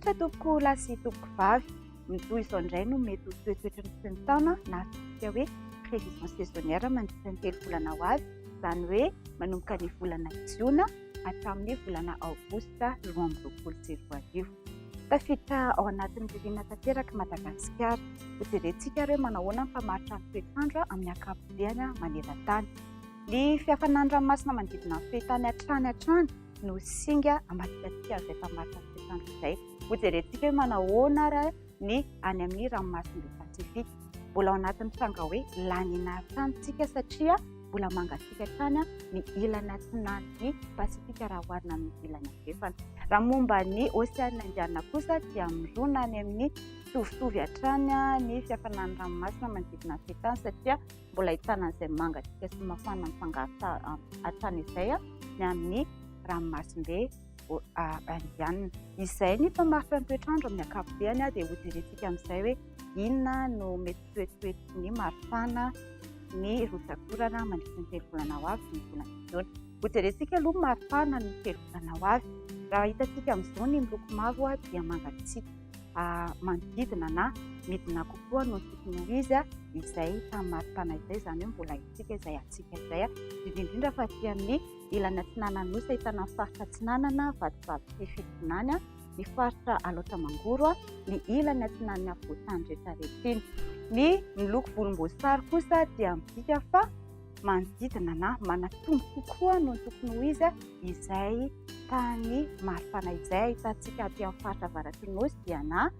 Veloma tompoko lahy sy tompoko vavy. Mitohy izao indray no mety ho toetoetry ny sy ny taona na azontsika hoe prévision saisonnière mandritra ny 3 volana ho avy, izany hoe manomboka ny volana jiona hatramin'ny volana aogositra 2022. Tafiditra ao anatin'ny ririnina tanteraka i Madagasikara. Hojerentsika ary hoe manao ahoana ny mpamaritra ny toetr'andro amin'ny ankapobeny maneran-tany. Ny fihafanan'ny ranomasina manodidina ny fehintany hatrany hatrany no singa hamadika an'izay mpamaritra ny toetr'andro izay. Hojerentsika hoe manao ahoana ary ny any amin'ny ranomasimbe Pasifika. Mbola ao anatin'ny tranga hoe La Nina hatrany isika satria mbola mangatsiaka hatrany ny ilany atsinanan'ny Pasifika raha oharina amin'ny ilany andrefana. Raha momba ny Oseana Indiana kosa dia mirona any amin'ny mitovitovy hatrany ny fihafanan'ny ranomasina manodidina ny fehintany satria mbola ahitana an'izay mangatsiaka sy mafana mifangaro hatrany izay ny amin'ny ranomasimbe Indiana. Izay ny mpamaritra ny toetr'andro amin'ny ankapobeny dia hojerentsika amin'izay hoe inona no mety toetoetry ny maripana ny rotsak'orana mandritra ny 3 volana ho avy ny volana jona. Hojerentsika aloha ny maripana ny 3 volana ho avy. Raha hitantsika amin'izao ny miloko mavo dia mangatsiaka manodidina na midina kokoa noho ny tokony ho izy izay tamin'ny maripana izay, izany hoe mbola haintsika izay hatsiaka izay, indrindra indrindra fa aty amin'ny ilany atsinanan'ny Nosy ahitana ny faritra Atsinanana, Vatovavy sy Fitovinany, ny faritra Alaotra Mangoro, ny ilany atsinanan'ny afovoan-tany rehetra rehetra iny. Ny miloko volomboasary kosa dia midika fa manodidina na manatombo kokoa noho ny tokony ho izy izay tany maripana izay ahitantsika aty amin'ny faritra avaratry ny Nosy dia na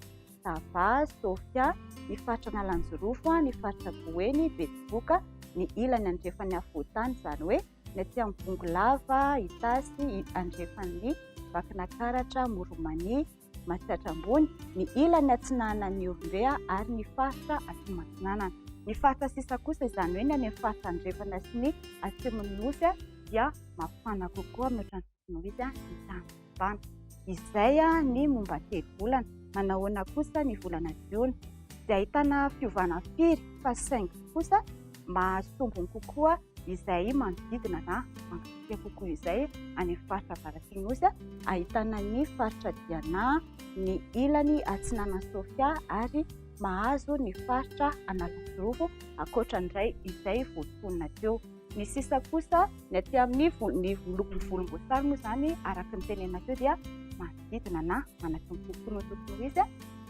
Sava, Sofia, ny faritra Analanjirofo, ny faritra Boeny, Betsiboka, ny ilany andrefan'ny afovoan-tany izany hoe ny aty amin'ny Bongolava, Itasy, andrefan'ny Vakinakaratra, Moromania, Matsiatra Ambony, ny ilany atsinanan'ny Ihorombe ary ny faritra Atsimo Atsinanana. Ny faritra sisa kosa, izany hoe ny any amin'ny faritra andrefana sy ny atsimon'ny Nosy dia mafana kokoa mihoatra ny tokony ho izy ny tany mafana. Izay ny momba telo volana. Manahoana kosa ny volana jiona? Tsy dia ahitana fiovana firy fa saingy kosa mahazo tombony kokoa izay manodidina na mangatsiaka kokoa izay any amin'ny faritra avaratry ny Nosy, ahitana ny faritra Diana, ny ilany atsinanan'i Sofia ary mahazo ny faritra Analanjirofo ankoatra indray izay voatonona teo. Ny sisa kosa, ny aty amin'ny ny lokon'ny volomboasary moa izany araka ny tenenina teo dia manodidina na manatombo kokoa noho ny tokony ho izy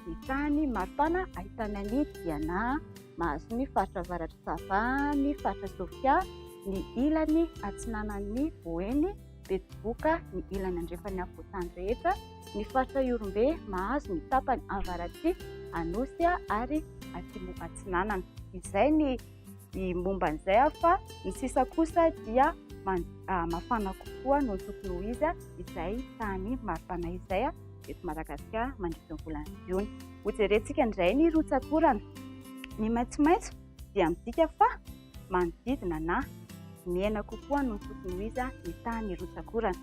ny tany maripana ahitana ny Diana, mahazo ny faritra avaratr'i Sava, ny faritra Sofia, ny ilany atsinanan'ny Boeny, Betsiboka, ny ilany andrefan'ny afovoan-tany rehetra, ny faritra Ihorombe mahazo ny tapany avaratr'i Anosy ary atsimo atsinanana. Izay ny momba an'izay fa ny sisa kosa dia mafana kokoa noho ny tokony ho izy izay tany maripana izay eto Madagasikara mandritra ny volana jiona. Hojerentsika indray ny rotsak'orana. Ny maitsomaitso dia midika fa manodidina na mihena kokoa noho ny tokony ho izy ny tahan'ny rotsak'orana.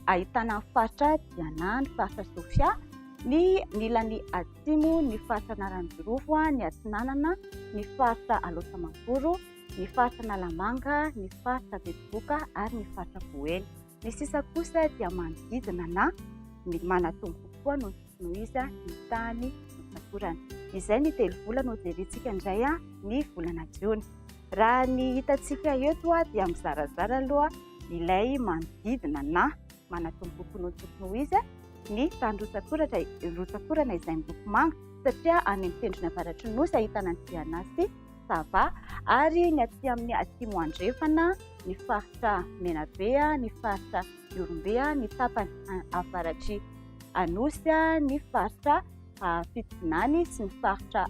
Ahitana ny faritra Diana, ny faritra Sofia, ny ilany atsimo, ny faritra Analanjirofo, ny atsinanana, ny faritra Alaotra Mangoro, ny faritra Analamanga, ny faritra Betsiboka ary ny faritra Boeny. Ny sisa kosa dia manodidina na manatombo kokoa noho ny noho izy ny tany nofatorana. Izay ny telo volana hojerentsika indray ny volana jiona. Raha ny hitantsika eto dia mizarazara aloha ilay manodidina na manatombo kokoa noho ny tokony ho izy ny tany rotsak'oratra, rotsak'orana izay miloko manga satria any amin'ny tendrony avaratry ny nosy ahitana ny Diana sy Sava ary ny aty amin'ny atsimo andrefana ny faritra Menabe, ny faritra Ihorombe, ny tapany avaratry Anosy, ny faritra Fitovinany sy ny faritra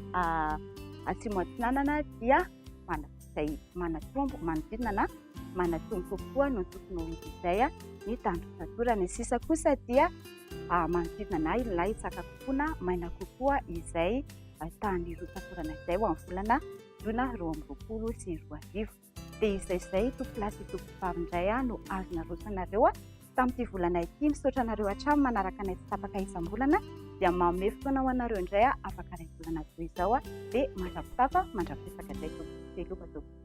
Atsimo Atsinanana dia izay manatombo manodidina na manatombo kokoa noho ny tokony ho izy izay ny tandrok'atorana. Ny sisa kosa dia manodidina na ilay tsaka kokoa na maina kokoa izay tany rotsak'orana izay ho amin'ny volana jona 2022. Dia izay izay tompolahy sy tompovavy indray no azo naroso anareo tamin'ity volana ity. Misaotra anareo hatrany manaraka anay tsy tapaka isam-bolana. Dia manome fotoana ho anareo indray afaka iray volana toy izao. Dia mandra-pitafa, mandra-piresaka indray tompoko. Veloma tompoko.